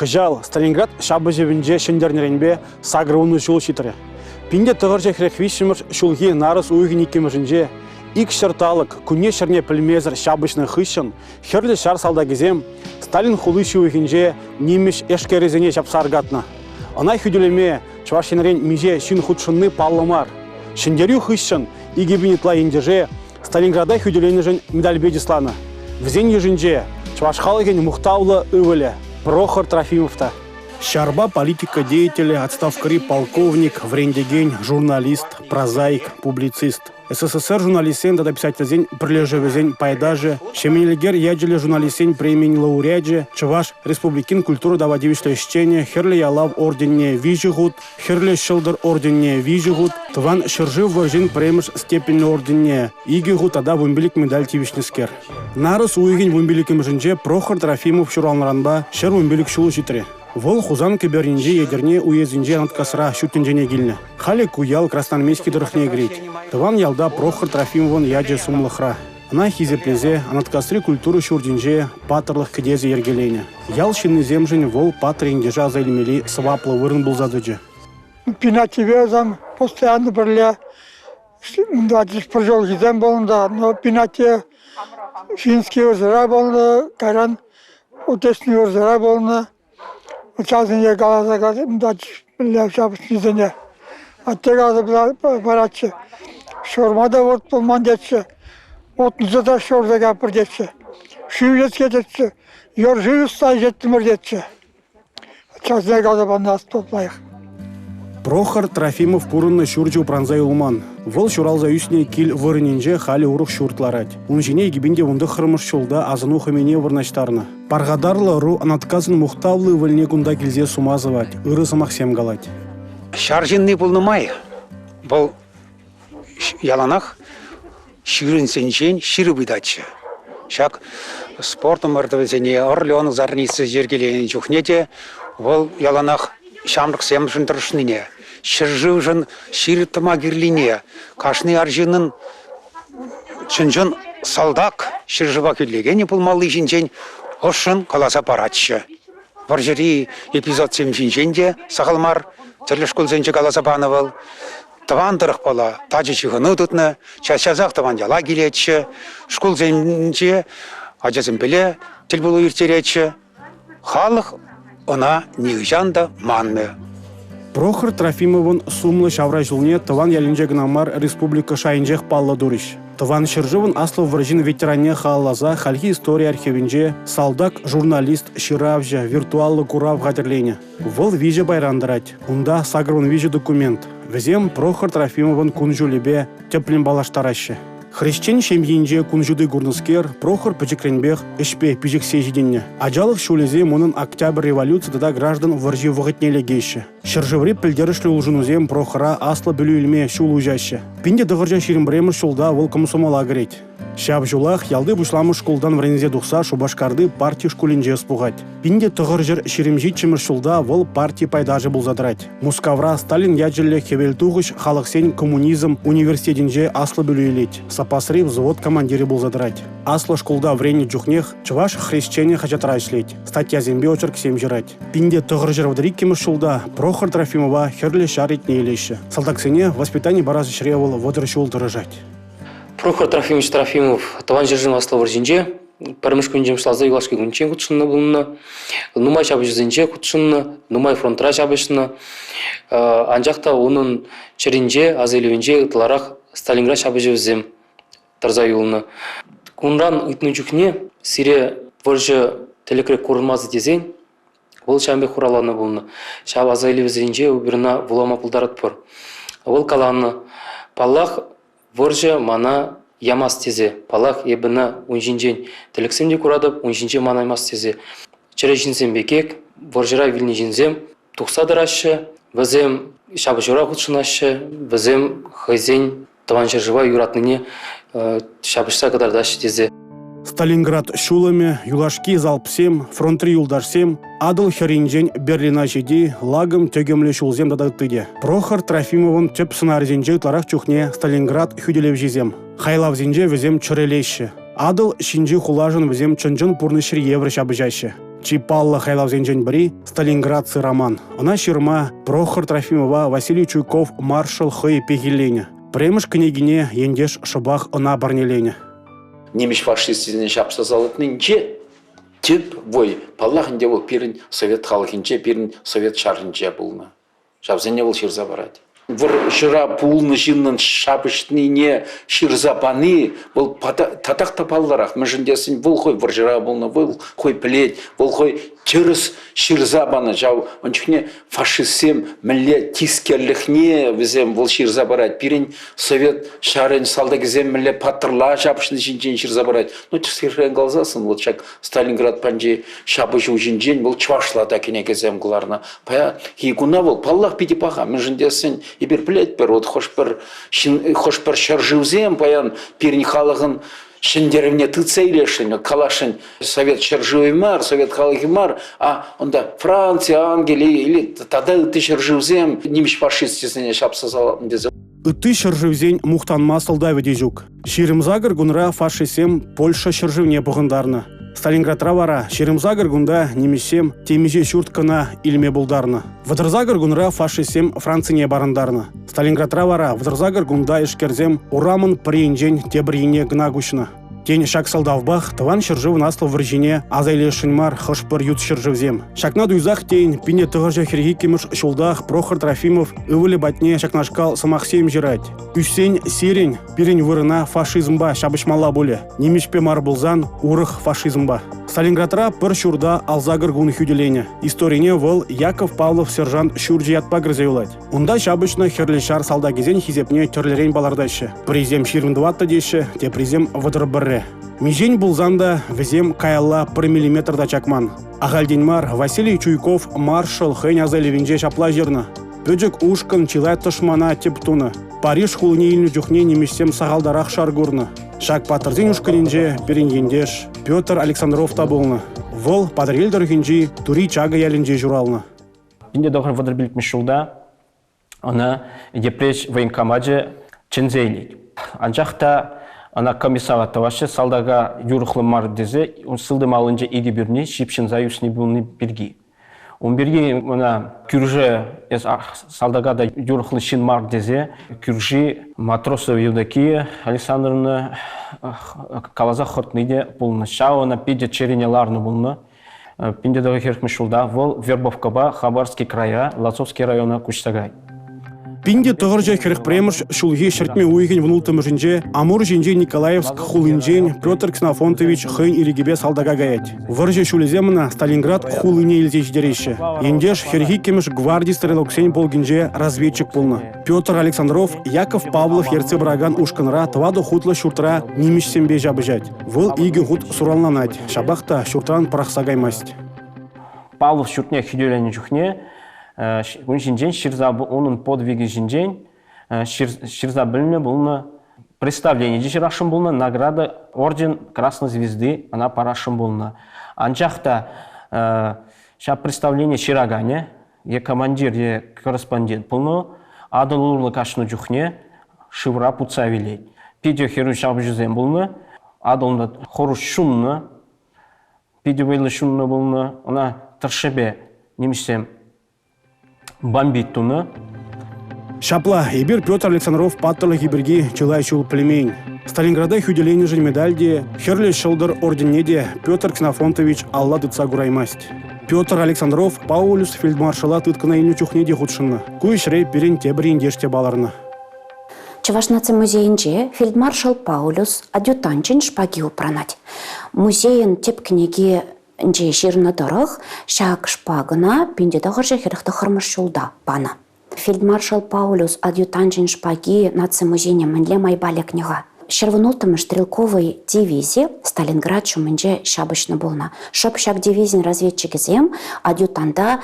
Кӑҫал Сталинград ҫапӑҫӑвӗнче ҫӗнтернӗренпе 80 ҫул ҫитрӗ. 1943 ҫулхи нарӑс уйӑхӗн иккӗмӗшӗнче икҫӗр талӑк кунне-ҫӗрне пӗлмесӗр ҫапӑҫнӑ хыҫҫӑн Хӗрлӗ Ҫар салтакӗсем Сталин хули ҫывӑхӗнче нимӗҫ эшкерӗсене ҫапса аркатнӑ. Ӑна хӳтӗлеме Чӑваш Енрен миҫе ҫын хутшӑнни паллӑ мар. Ҫӗнтерӳ хыҫҫӑн 2000 ытла ентеше Сталинграда хӳтӗленӗшӗн медальпе чысланӑ. Вӗсен йышӗнче чӑваш халӑхӗн мухтавлӑ ывӑлӗ Прохор Трофимов та. Ҫарпа политика деятелӗ, отставкӑри полковник, вӗрентекен, журналист, прозаик, публицист. СССР журналистсен тата писательсен пӗрлешӗвӗсен пайташӗ, Ҫемен Элкер ячӗллӗ журналистсен премийӗн лауреачӗ, Чӑваш Республикин культура тава тивӗҫлӗ ӗҫченӗ, Хӗрлӗ Ялав орденне виҫӗ хут, Хӗрлӗ Ҫӑлтӑр орденне виҫӗ хут, Тӑван ҫӗршыв вӑрҫин пӗрремӗш степеньлӗ орденне икӗ хут тата 15 медаль тивӗҫнӗскер. Нарӑс уйӑхӗн вунпиллӗкмӗшӗнче Прохор Трофимов ҫуралнӑранпа 115 ҫул ҫитрӗ. Вӑл Хусан кӗпернинчи Етӗрне уесӗнчи Анаткасра ҫут тӗнчене килнӗ. Халӗ ку ял Красноармейски тӑрӑхне кӗрет. Тӑван ялта Прохор Трофимовӑн ячӗ сумлӑхра. Ӑна хисеплесе Анаткасри культура ҫуртӗнче паттӑрлӑх кӗтесӗ йӗркеленӗ. Ял ҫыннисемшӗн вӑл паттӑр ентеше аса илмелли сӑваплӑ вырӑн пулса тӑчӗ. Пинатипе постоянно пӗрле унта пӗр ҫулхисем пулнӑ та, но Пинатие Финский вӑрҫӑра пулнӑ, кайран Отечественный вӑрҫӑра пулнӑ. Ачасене каласа унта ҫапӑҫнисене. Атте каласа паратчӗ. Ҫурма та вӑрт пулман тетчӗ. Отнӑса та ҫурса капӑр тетчӗ. Шыв ӗҫке тетчӗ. Йӑр шыв ӑсса ӗҫеттӗмӗр тетчӗ. Ачасене каласа панӑ аступ лайӑх. Прохор Трофимов пурӑннӑ ҫурчӗ упранса юлман. Вӑл ҫуралса ӳснӗ кил вырӑнӗнче халӗ урӑх ҫурт ларать. Ун ҫине 2019 ҫулта асӑну хӑмине вырнаҫтарнӑ. Пархатарлӑ ӑру Анаткасӑн мухтавлӑ ывӑлне кунта килсе сума сӑвать, ырӑ сӑмахсем калать. Ҫар ҫынни пулнӑ май вӑл яланах ҫырӑнсенчен ҫирӗп ыйтатчӗ. Ҫак спорт ӑмӑртӑвӗсене Орленок зарница йӗркеленӗ чухне те вӑл яланах ҫамрӑксемшӗн тӑрӑшнине, ҫӗршывшӑн ҫирӗп тӑма кирлине, кашни арҫыннӑн чӑн-чӑн салтак ҫӗршыва хӳтӗлекенӗ пулмалли ҫинчен ӑшшӑн каласа паратчӗ. Вӑрҫӑри эпизодсем ҫинчен те сахал мар тӗрлӗ шкулсенче каласа панӑ вӑл. Тӑван тӑрӑхпала тачӑ ҫыхӑну тытнӑ, час-часах тӑван яла килетчӗ, шкулсенче ачасемпеле тӗлпулу ирттеретчӗ. Халӑх ӑна нихӑҫан та манмӗ. Прохор Трофимовӑн сумлӑ ҫавра ҫулне тӑван ялӗнче кӑна мар, республика шайӗнчех паллӑ турӗҫ. Тӑван ҫӗршывӑн Аслӑ вӑрҫин ветеранне халалласа хальхи истори архивӗнче салтак, журналист, ҫыравҫӑ, виртуаллӑ курав хатӗрленӗ. Вӑл виҫӗ пайран тӑрать. Унта 83 документ. Вӗсем Прохор Трофимовӑн кун-ҫулӗпе тӗплӗн паллаштараҫҫӗ. Хресчен ҫемйинче кун ҫути курнӑскер Прохор пӗчӗкренпех ӗҫпе пиҫӗхсе ҫитӗннӗ. Ачалӑх ҫулӗсем унӑн Октябрь революци тата граждан вӑрҫи вӑхӑтне лекеҫҫӗ. Ҫӗршыври пӗлтерӗшлӗ улшӑнусем Прохора аслӑ пӗлӳ илме ҫул уҫаҫҫӗ. 1921 ҫулта вӑл комсомола кӗрет. Ҫав ҫулах ялти пуҫламӑш шкултан вӗренсе тухса Шупашкарти парти шкулӗнче ӑс пухать. 1927 ҫулта вӑл парти пайташӗ пулса тӑрать. Мускавра Сталин ячӗллӗ Хӗвел тухӑҫ халӑхсен коммунизм университетӗнче аслӑ пӗлӳ илет, саппасри взвод командирӗ пулса тӑрать. Аслӑ шкулта вӗреннӗ чухнех Чӑваш хресченӗ хаҫатра ӗҫлет, статьясемпе очерксем ҫырать. 1932 ҫулта Прохор Трофимова Хӗрлӗ Ҫар ретне илеҫҫӗ. Салтаксене воспитани парас ӗҫре вӑл 30 ҫул тӑрӑшать. Прохор Трофимович Трофимов Тӑван ҫӗршыв Аслӑ вӑрҫинче пӗрремӗш кунӗнчен пуҫласа юлашки кунччен хутшӑннӑ пулнӑ. Нумай ҫапӑҫусенче хутшӑннӑ, нумай фронтра ҫапӑҫнӑ. Анчах та унӑн чӗринче, асаилӗвӗнче ытларах Сталинград ҫапӑҫӑвӗсем тӑрса юлнӑ. Кунран ыйтнӑ чухне сире вӑрҫӑ тӗлӗкре курӑнмасӑр тесен вӑл ҫавӑн пек хуралланӑ пулнӑ. Ҫав асаилӗвӗсенче эпир ӑна вулама пултаратпӑр. Вӑл каланӑ, паллах, вӑрҫӑ мана ямасть тесе. Паллах, эпӗ ӑна ун ҫинчен тӗлӗксем те куратӑп, ун ҫинчен манаймасть тесе. Чӗрӗ ҫынсем пекех вӑрҫӑра вилнӗ ҫынсем тухса тӑраҫҫӗ, вӗсем ҫапӑҫура хутшӑнаҫҫӗ, вӗсем хӑйсен Тӑван ҫӗршыва юратнине ҫапӑҫса кӑтартаҫҫӗ тесе. Сталинград ҫулӑмӗ, юлашки залпсем, фронтри юлташсем, Атӑл хӗрринчен Берлина ҫити лакӑм тӗкӗмлӗ ҫулсем тата ытти те. Прохор Трофимовӑн тӗп сӑнарӗсенче ытларах чухне Сталинград хӳтӗлевҫисем. Хайлавсенче вӗсем чӗрӗлеҫҫӗ. Атӑл ҫинчи хулашӑн вӗсем чӑн-чӑн пурнӑҫри евӗр ҫапӑҫаҫҫӗ. Чи паллӑ хайлавсенчен пӗри «Сталинградцы» роман. Ӑна ҫырма Прохор Трофимова Василий Чуйков маршал хӑй пехилленӗ. Пӗрремӗш кӗнекине ентеш шӑпах ӑна парнеленӗ. Нимӗҫ фашисчӗсене ҫапса салатнинче тӗп вӑй, паллах ӗнтӗ вӑл пирӗн совет халӑхӗнче, пирӗн совет ҫарӗнче пулнӑ. Ҫавсене вӑл ҫырса парать. Вӑрҫӑра пулнӑ ҫыннӑн ҫапӑҫнине ҫырса пани вӑл татах та паллӑрах. Мӗншӗн тесен вӑл хӑй вӑрҫӑра пулнӑ, вӑл хӑй пӗлет, вӑл хӑй тӗрӗс ҫырса панӑ. Ҫав ун чухне фашистсем мӗнле тискерлӗхне вӗсем вӑл ҫырса парать. Пирӗн совет ҫарӗн салтакӗсем мӗнле паттӑрла ҫапӑҫни ҫинчен ҫырса парать. Ну, тӗслӗхрен каласассӑн, вот ҫак Сталинград панчи ҫапӑҫу ҫинчен вӑл чӑвашла та кӗнекесем кӑларнӑ. Паянхи куна вӑл, паллах, питӗ паха. Мӗншӗн тесен эпир пӗлетпӗр, вот хӑш-пӗр ҫын, хӑш-пӗр ҫӗршывсем паян пирӗн халӑхӑн ҫӗнтерӗвне тытса илесшӗн, каласшӑн совет ҫӗршывӗ мар, совет халӑхӗ мар, а унта Франци, Англи или тата ытти ҫӗршывсем нимӗҫ фашисчӗсене ҫапса салатнӑ тесе. Ытти ҫӗршывсен мухтанма сӑлтавӗ те ҫук. 28 кунра фашистсем Польша ҫӗршывне пӑхӑнтарнӑ. Сталинградра вара 28 кунта нимӗҫсем темиҫе ҫурт кӑна илме пултарнӑ. 38 кунра фашистсем Францине парӑнтарнӑ. Сталинградра вара 38 кунта эшкерсем урамӑн пӗр енчен тепӗр енне кӑна куҫнӑ. Тен, ҫак сӑлтавпах Тӑван ҫӗршывӑн Аслӑ вӑрҫине аса илесшӗн мар хӑш-пӗр ют ҫӗршывсем. Ҫакна туйсах, тен, 1942 ҫултах Прохор Трофимов ывӑлӗ патне ҫакнашкал сӑмахсем ҫырать. Ӳссен сирӗн пирӗн вырӑна фашизмпа ҫапӑҫмалла пулӗ. Нимӗҫпе мар пулсан урӑх фашизмпа. Сталинградра пӗр ҫурта алсакӑр кун хӳтӗленӗ. Историне вӑл Яков Павлов сержант ҫурчӗ ятпа кӗрсе юлать. Унта ҫапӑҫнӑ Хӗрлӗ Ҫар салтакӗсен хисепне тӗрлӗрен палӑртаҫҫӗ. Пӗрисем 24 теҫҫӗ, теприсем 31. Миҫен пулсан та вӗсем каялла пӗр миллиметр та чакман. Ахальтен мар Василий Чуйков маршал хӑйӗн асаилӗвӗнче ҫапла ҫырнӑ. Пӗчӗк ушкӑн чылай тӑшмана тӗп тунӑ. Париж хулине илнӗ чухне нимӗҫсем сахалтарах шар курнӑ. Ҫак паттӑрсен ушкӑнӗнче пирӗн ентеш Петр Александров та пулнӑ. Вӑл Патӑрьел тӑрӑхӗнчи Тури Чакӑ ялӗнче ҫуралнӑ. 1935 ҫулта ӑна Йӗпреҫ военкомачӗ чӗнсе илет. Анчах та ӑна комиссара тӑваҫҫӗ, салтака юрӑхлӑ мар тесе сылтӑм аллинче икӗ пӳрни ҫыпҫӑнса ӳсни пулни пирки. Ун пирки ӑна кӳршӗ эс салтака та юрӑхлӑ ҫын мар тесе кӳрши Матросова Евдокия Александровна каласа хӑртни те пулнӑ. Ҫав ӑна питӗ чӗрине ларнӑ пулнӑ. 1940 ҫулта вӑл Вербовкӑпа Хабаровский края, Лазовский района куҫса каять. 1941 ҫулхи ҫӗртме уйӑхӗн 16-мӗшӗнче Амур ҫинчи Николаевск хулинчен Петр Ксенофонтович хӑйӗн ирӗкӗпе салтака каять. Вӑрҫӑ ҫулӗсем ӑна Сталинград хулине илсе ҫитереҫҫӗ. Ентеш 42-мӗш гварди стрелоксен полкӗнче разведчик пулнӑ. Петр Александров Яков Павлов ертсе пыракан ушкӑнра тӑватӑ хутлӑ ҫуртра нимӗҫсемпе ҫапӑҫать. Вӑл икӗ хут суранланать, ҫапах та ҫуртран пӑрахса каймасть. Павлов ҫуртне хӳтӗленӗ чухне ун ҫинчен ҫырса унӑн подвигӗ ҫинчен ҫырса пӗлнӗ пулнӑ представлени те ҫырасшӑн пулнӑ, награда орден Красной Звезды ӑна парасшӑн пулнӑ. Анчах та ҫав представление ҫыраканӗ е командир, е корреспондент пулнӑ, Атӑл урлӑ каҫнӑ чухне шывра путса вилет. Питӗ хӗрӳ ҫапӑҫусем пулнӑ. Атӑлта хӑруш ҫуннӑ, питӗ вӑйлӑ ҫуннӑ пулнӑ. Ӑна тӑршшӗпе нимӗҫсем бомбить тунӑ. Ҫапла, эпир Петр Александров паттӑрлӑхӗ пирки чылай ҫул пӗлмен. Сталинграда хӳтӗленӗшӗн медаль те, Хӗрлӗ Ҫӑлтӑр орденне те Петр Ксенофонтович алла тытса кураймасть. Петр Александров Паулюс фельдмаршала тыткӑна илнӗ чухне те хутшӑннӑ. Ку ӗҫре пирӗн тепӗр ентеш те палӑрнӑ. Чӑваш наци музейӗнче фельдмаршал Паулюс адъютанчӗн шпаги упранать. Музейӑн тӗп кӗнекинче ҫырнӑ тӑрӑх, ҫак шпагӑна 1949 ҫулта панӑ. Фельдмаршал Паулюс адъютанчӗн шпаги наци музейне мӗнле майпа лекнӗ-ха? Ҫӗрвунулттӑмӗш стрелковӑй дивизи Сталинград ҫумӗнче ҫапӑҫнӑ пулнӑ. Шӑп ҫак дивизин разведчикӗсем адъютанта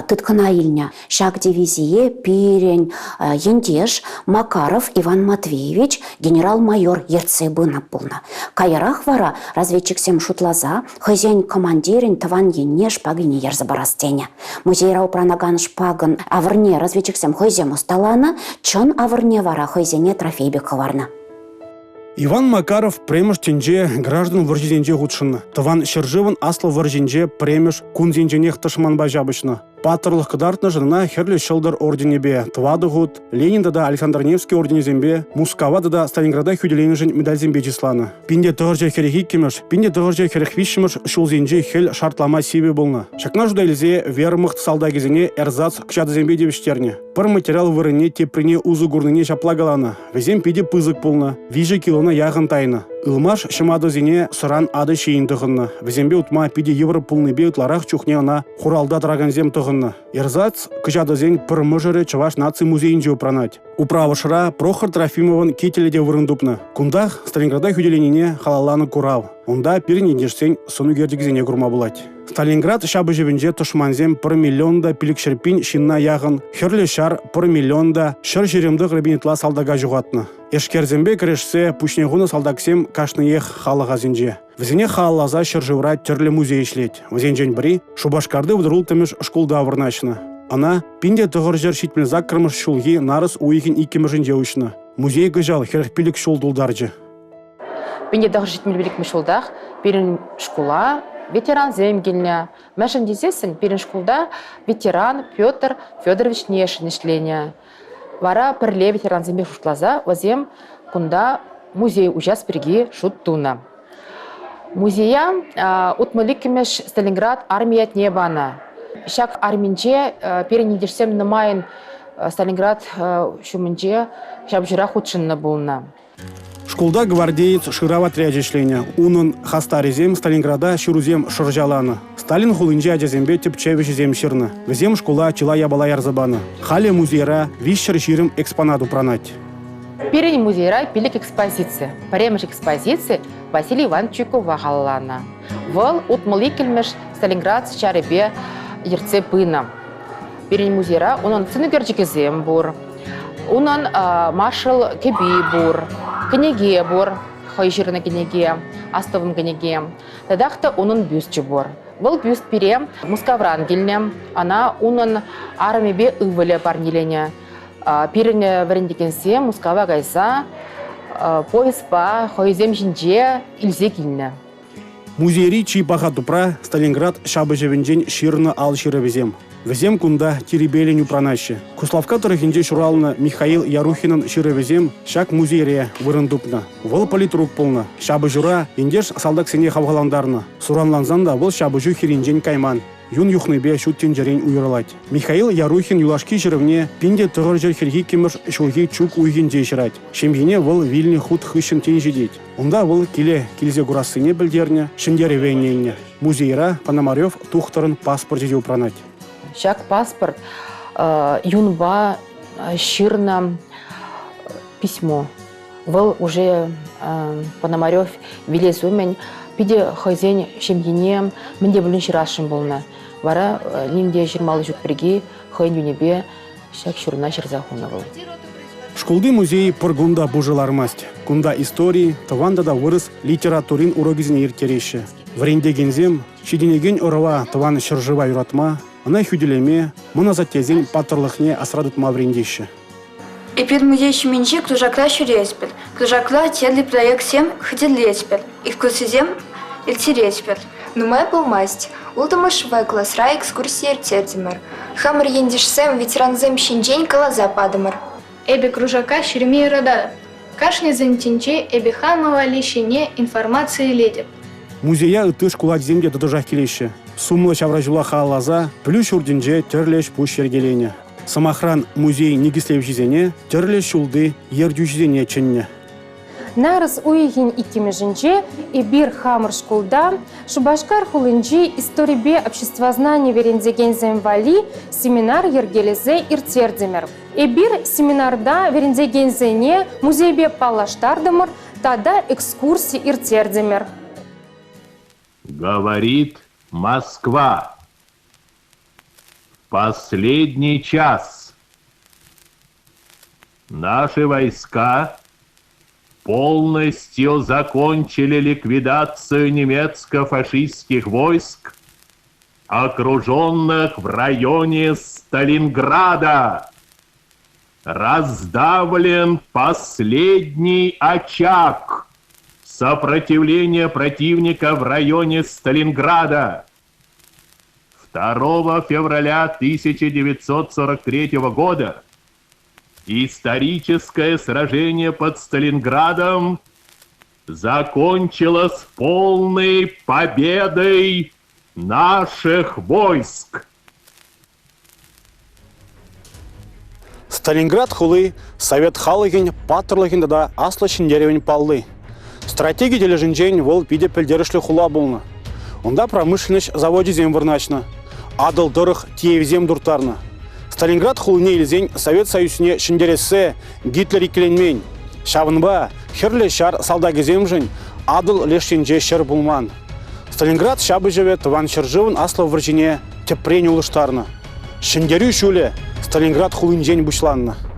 тыткӑна илнӗ. Ҫак дивизие пирӗн ентеш Макаров Иван Матвеевич генерал-майор ертсе пынӑ пулнӑ. Каярах вара разведчиксем шутласа хӑйсен командирӗн тӑван енне шпагине ярса парас тенӗ. Музейра упранакан шпагӑн авӑрне разведчиксем хӑйсем ӑсталанӑ, чӑн авӑрне вара хӑйсене трофей пек хӑварнӑ. Иван Макаров пӗрремӗш тӗнче граждан вӑрҫисенче хутшӑннӑ. Тӑван ҫӗршывӑн Аслӑ вӑрҫинче пӗрремӗш кунсенченех тӑшманпа ҫапӑҫнӑ. Паттӑрлӑх кӑтартнӑшӑн ӑна Хӗрлӗ Ҫӑлтӑр орденӗпе тӑватӑ хут, Ленин тата Александр Невский орденӗсемпе, Мускава тата Сталинграда хӳтӗленӗшӗн медальсемпе чысланӑ. 1942-мӗш, 1943-мӗш ҫулсенчи хӗл шартлама сивӗ пулнӑ. Ҫакна шута илсе вермахт салтакӗсене эрзац кӑҫатӑсемпе тивӗҫтернӗ. Пӗр материал вырӑнне теприне усӑ курнине ҫапла каланӑ. Вӗсем питӗ пысӑк пулнӑ, 3 килона яхӑн тайнӑ. Ылмаш ҫӑматӑсене сӑран атӑ ҫийӗн тӑхӑннӑ. Вӗсемпе утма питӗ йывӑр пулнипе ытларах чухне ӑна хуралта тӑракансем тӑхӑннӑ. Эрзац кӑҫатӑсен пӗр мӑшӑрӗ Чӑваш наци музейӗнче упранать. Управӑшра Прохор Трофимовӑн кителӗ те вырӑн тупнӑ. Кунтах Сталинграда хӳтӗленине халалланӑ курав. Унта пирӗн ентешсен сӑн ӳкерчӗкӗсене курма пулать. Сталинград ҫапӑҫӑвӗнче тӑшмансем пӗр миллион та 500 пин ҫынна яхӑн, Хӗрлӗ Ҫар пӗр миллион та 129 пин ытла салтака ҫухатнӑ. Эшкерсемпе кӗрешсе пуҫне хунӑ салтаксем кашниех халӑх асӗнче. Вӗсене халалласа ҫӗршывра тӗрлӗ музей ӗҫлет. Вӗсенчен пӗри Шупашкарти 36-мӗш шкулта вырнаҫнӑ. Ӑна 1978-мӗш ҫулхи нарӑс уйӑхӗн иккӗмӗшӗнче уҫнӑ. Музей кӑҫал 45 ҫул тултарчӗ. 1975 ҫултах пирӗн шкула ветерансем килнӗ. Мӗншӗн тесессӗн пирӗн шкулта ветеран Петр Федорович Нешин ӗҫленӗ. Вара пӗрле ветерансемпе шутласа вӗсем кунта музей уҫас пирки шут тунӑ. Музея 62-мӗш Сталинград арми ятне панӑ. Ҫак арминче пирӗн ентешсем нумайӑн Сталинград ҫумӗнче ҫапӑҫура хутшӑннӑ пулнӑ. Шкулта гвардеец шырав отрячӗ ӗҫленӗ. Унӑн хастарӗсем Сталинграда ҫырусем шӑрҫаланӑ. Сталин хулинчи ачасемпе тӗпчев ӗҫӗсем ҫырнӑ. Вӗсем шкула чылай япала ярса панӑ. Халӗ музейра 320 экспонат упранать. Пирӗн музейра пилӗк экспозици. Пӗрремӗш экспозици Василий Иванович Чуйкова халалланӑ. Вӑл 62-мӗш Сталинград ҫарӗпе ертсе пынӑ. Пирӗн музейра унӑн сӑнӳкерчӗкӗсем пур. Унӑн маршал кӗпи пур, кӗнеке пур, хӑй ҫырнӑ кӗнеке, астӑвӑм кӗнеке. Татах та унӑн бюсчӗ пур. Вӑл бюст пире Мускавран килнӗ. Ӑна унӑн арӑмӗпе ывӑлӗ парнеленӗ. Пирӗн вӗрентекенсем Мускава кайса поездпа хӑйсем ҫинче илсе килнӗ. Музейри чи паха тупра Сталинград ҫапӑҫӑвӗнчен ҫырнӑ ал ҫырӑвӗсем. Вӗсем кунта тирпейлӗн упранаҫҫӗ. Куславкка тӑрӑхӗнче ҫуралнӑ Михаил Ярухинӑн ҫырӑвӗсем ҫак музейре вырӑн тупнӑ. Вӑл политрук пулнӑ. Ҫапӑҫура ентеш салтаксене хавхалантарнӑ. Суранлансан та вӑл ҫапӑҫу хирӗнчен кайман. Юн юхнипе ҫут тӗнчерен уйрӑлать. Михаил Ярухин юлашки ҫырӑвне 1942 ҫулхи чӳк уйӑхӗнче ҫырать. Ҫемйине вӑл вилнӗ хут хыҫҫӑн тин ҫитет. Унта вӑл киле килсе курассине пӗлтернӗ, ҫӗнтерӗве ӗненнӗ. Музейра Пономарев тухтӑрӑн паспорчӗ те упранать. Ҫак паспорт юнпа ҫырнӑ письмо. Вӑл уже Пономарев вилес умӗн питӗ хӑйсен ҫемйине мӗн те пулин ҫырасшӑн пулнӑ. Вара ним те ҫырмалли ҫук пирки хӑйӗн юнӗпе Ҫак ҫурна ҫырса хунӑ вӑл. Шкулти музей пӗр кун та пушӑ лармасть. Кунта истори, тӑван тата вырӑс литературин урокӗсене ирттереҫҫӗ. Вӗрентекенсем ҫитӗнекен ӑрӑва тӑван ҫӗршыва юратма, ӑна хӳтӗлеме, мӑн асаттесен паттӑрлӑхне асра тытма вӗрентеҫҫӗ. Эпир музей ҫумӗнчи кружокра ҫӳретпӗр. Кружокра тӗрлӗ проектсем хатӗрлетпӗр, экскурсисем ирттеретпӗр. Нумай пулмасть, улттӑмӗш В класра экскурси ирттертӗмӗр. Хамӑр ентешсем, ветерансем ҫинчен каласа патӑмӑр. Эпӗ кружока ҫӳреме юрататӑп. Кашни занятинче эпӗ хама валли ҫӗнӗ информаци илетӗп. Музея ытти шкул ачисем те тӑтӑшах килеҫҫӗ. Сумлӑ ҫавраҫула халалласа пӗлӳ ҫуртӗнче тӗрлӗ ӗҫ-пуҫ йӗркеленӗ. Сӑмахран, музей никӗслевҫисене тӗрлӗ ҫулти ертӳҫӗсене чӗннӗ. Нарӑс уйӑхӗн иккӗмӗшӗнче эпир хамӑр шкулта Шупашкар хулинчи историпе обществознани вӗрентекенсем валли семинар йӗркелесе ирттертӗмӗр. Эпир семинарта вӗрентекенсене музейпе паллаштартӑмӑр тата экскурси ирттертӗмӗр. Говорит Москва. Последний час. Наши войска полностью закончили ликвидацию немецко-фашистских войск, окруженных в районе Сталинграда. Раздавлен последний очаг. сопротивление противника в районе Сталинграда. 2 февраля 1943 года историческое сражение под Сталинградом закончилось полной победой наших войск. Сталинград хули совет халӑхӗн паттӑрлӑхӗн тата Аслӑ Ҫӗнтерӗвӗн палли. Стратеги тӗлӗшӗнчен вӑл питӗ пӗлтерӗшлӗ хула пулнӑ. Унта промышленноҫ завочӗсем вырнаҫнӑ. Атӑл тӑрӑх тиевсем турттарнӑ. Сталинград хулине илсен Совет Союзне ҫӗнтерессе Гитлер иккӗленмен. Ҫавӑнпа Хӗрлӗ Ҫар салтакӗсемшӗн Атӑл леш енче ҫӗр пулман. Сталинград ҫапӑҫӑвӗ Тӑван ҫӗршывӑн Аслӑ вӑрҫине тӗпрен улӑштарнӑ. Ҫӗнтерӳ ҫулӗ Сталинград хулинчен пуҫланнӑ.